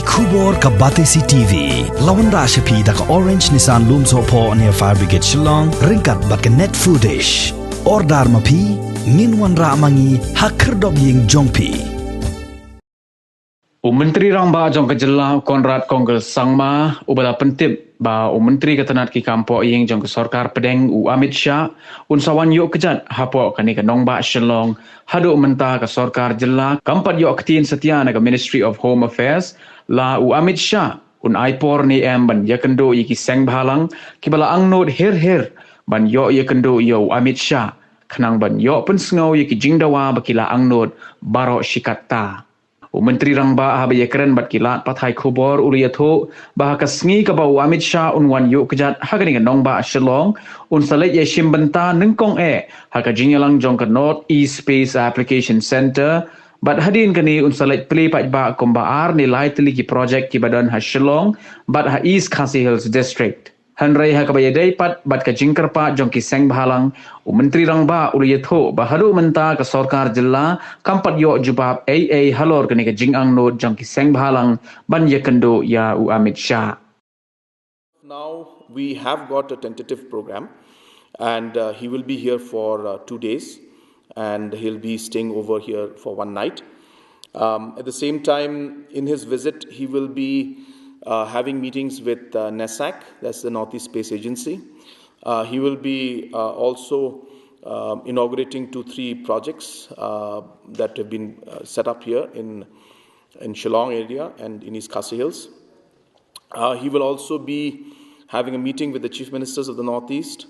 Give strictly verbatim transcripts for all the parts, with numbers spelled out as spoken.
Khubor ka Batesi T V. La wanrah sha phi da ka Orange Nissan Lumsohphoh near Fire Brigade Shillong, ryngkat bad ka Net Foodish. Order ma phi, ngin wanrah ma ngi ha khyrdop ïing jong phi. U Myntri Rangbah jong ka jylla, Conrad Kongkal Sangma, uba la pyntip ba u Myntri ka tnat ki kam poh ïing jong ka sorkar pdeng, u Amit Shah, un sa wan ïoh kjat hapoh kane ka nongbah Shillong. Haduh mynta ka sorkar jylla kam pat ïoh ktien satia na ka Ministry of Home Affairs, la u Amit Shah un ai por ne em ban ïakynduh ïa ki seng bhalang kiba la angnud her her ban ïoh ïakynduh ïa u Amit Shah, khnang ban ïoh pynsngew ïa ki jingdawa ba ki la angnud baroh shi katta. U Myntri Rangbah haba ïakren bad ki lad pathai khubor u la ïathuh ba ha ka sngi kaba u Amit Shah un wan ïoh kjat ha kane ka nongbah Shillong, un sa leit ïashim bynta nyngkong eh ha ka jingïalang jong ka North East Space Application Centre, bad hadien kane un sa leit plie paidbah kumba ar ne lai tylli ki project kiba don ha Shillong bad ha East Khasi Hills District. Hynrei ha kaba ïadei pat bad ka jingkyrpad jong ki seng bhalang, u Myntri Rangbah u la ïathuh ba haduh mynta ka sorkar jylla kam pat ïoh jubab ei ei halor kane ka jingangnud jong ki seng bhalang ban ïakynduh ïa u Amit Shah. Now we have got a tentative program, and uh, he will be here for uh, two days, and he'll be staying over here for one night. Um, at the same time, in his visit, he will be uh, having meetings with uh, NESAC, that's the Northeast Space Agency. Uh, he will be uh, also um, inaugurating two, three projects uh, that have been uh, set up here in, in Shillong area and in East Khasi Hills. Uh, he will also be having a meeting with the chief ministers of the Northeast,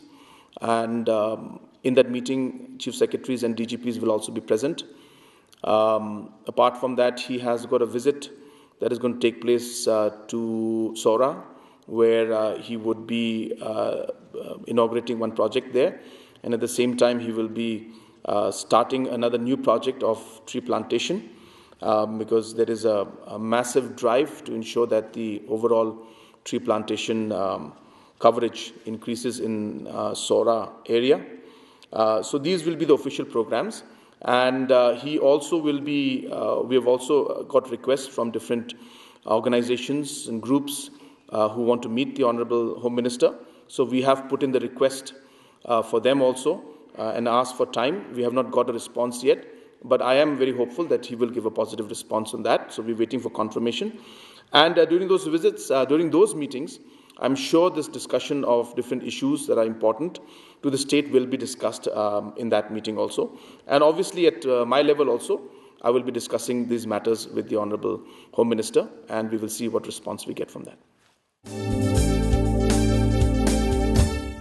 and um, in that meeting, chief secretaries and D G Ps will also be present. Um, apart from that, he has got a visit that is going to take place uh, to Sohra, where uh, he would be uh, uh, inaugurating one project there, and at the same time, he will be uh, starting another new project of tree plantation, um, because there is a, a massive drive to ensure that the overall tree plantation um, coverage increases in uh, Sohra area. Uh, so these will be the official programs, and uh, he also will be. Uh, we have also got requests from different organizations and groups uh, who want to meet the Honorable Home Minister. So we have put in the request uh, for them also uh, and asked for time. We have not got a response yet, but I am very hopeful that he will give a positive response on that. So we're waiting for confirmation. And uh, during those visits, uh, during those meetings, I'm sure this discussion of different issues that are important to the state will be discussed um, in that meeting also. And obviously, at uh, my level also, I will be discussing these matters with the Honorable Home Minister, and we will see what response we get from that.